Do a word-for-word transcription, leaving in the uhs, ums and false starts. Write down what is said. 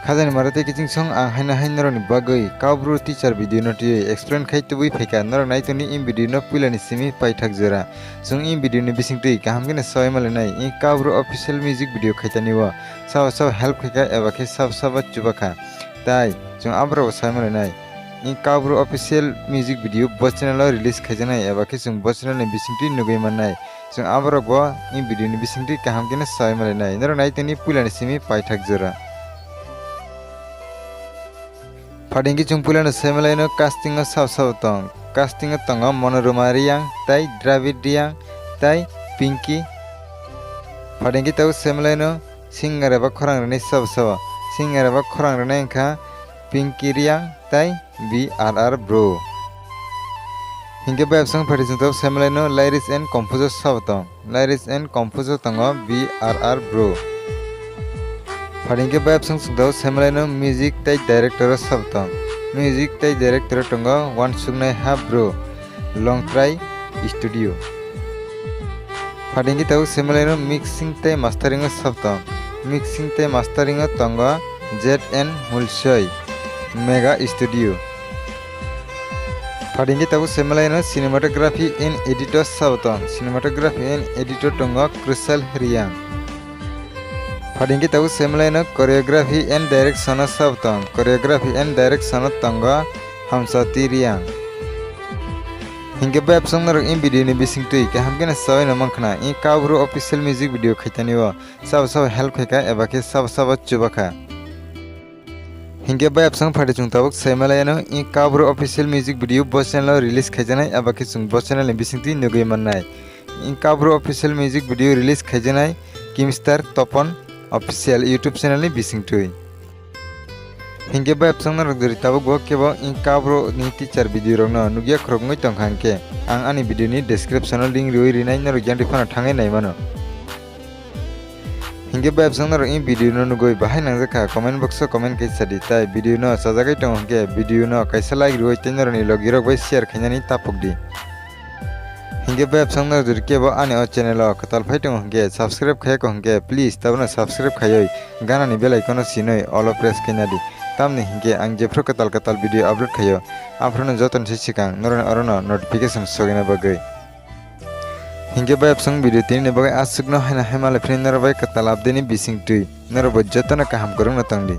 Khajani mara tei kiching song ang haino hai norokni bagwi Kaubru teacher video no twiwi explain khai tubui phaikha, norok nai tongdi in video no puilani simi paithak jora. Chwng in video ni bisingtwi kaham kheno sawai malainai, in Kaubru official music video khaitani o sabo sabo help khaikha eba khe sabo sabo chubakha. Tai chwng aborok bo sawai malainai. In Kaubru official music video bo channel o release khaijaknai eba khe chwng bo channel ni bisingtwi nugwi mannai. Chwng aborok bo in video ni bisingtwi kaham kheno sawai malainai. Norok nai tongdi puilani simi paithak jora. Phaidi hwnkhe chwng puilano sawai malaino casting o sabo sabo tong. Casting o tongo Monoroma Reang, tei Dravid Reang, tei Pinky. Phaidi hwnkhe tabuk sawai malaino singer eba khorang rwnai sabo sabo. Singer eba khorang rwnai wngkha Pinky Reang tei B R R Bro. Hinkhe bayapsong phaidi chwng tabuk sawai malaino lyrics and composer sabo tong. Lyrics and composer tongo B R R Bro. Phaidi hinkhe bayapsong chwng tabuk sawai malaino music tei director o sabo tong. Music tei director o tongo Wansuknai Ha Bro, Longtrai Studio. Phaidi hinkhe tabuk sawai malaino mixing tei mastering o sabo tong. Mixing tei mastering o tongo Z N Mulsoi, Mega Studio. Phaidi hinkhe tabuk sawai malaino cinematography and edit o sabo tong. Cinematography and edit o tongo Krusal Reang. Phaidi hinkhe tabuk sawai malaino choreography and direction o sabo tong. Choreography and direction o tongo Hamsati Reang. Hinkhe bayapsong norok in video ni bisingtwi kaham kheno sawai no mankha na, in Kaubru official music video khaitani o sabo sabo help khaikha eba khe sabo sabo chubakha. Hinkhe bayapsong phaidi chwng tabuk sawai malaino in Kaubru official music video bo channel o release khaijaknai eba khe chwng bo channel ni bisingtwi nugwi mannai. In Kaubru official music video release khaijaknai Kimstar Topon official YouTube channel ni bisingtwi. Hinkhe bayapsong norok jori tabuk bo kebo in Kaubru ni teacher video rokno nugya khoroknwi tongkha hinkhe ang ani video ni description o link riwi rinai norok yang phano thangwi naimano. Hinkhe bayapsong norok in video no nugwi bahai nangjakha comment box o comment khai sadi, tai video no chajagwi tongo hinkhe video no kaisa like riwi tei norokni logirok bai share khainani tapukdi. Hinkhe bayapsong norok jori kebo ani o channel o kwtal phai tongo hinkhe subscribe khaiya kho hinkhe please tabukno subscribe khaiwi ganani bell icon o sinwi all o press khainadi. Tamni hinkhe ang jephru kwtal kwtal video upload khaio, aphruno jotoni se swkang norokni orono notification sogwina bagwi. Hinkhe bayapsong video tinini bagwi aswkno haino hai malaphini norok bai kwtal update ni bisingtwi. Norok bo jotono kaham kwrwngno tongdi.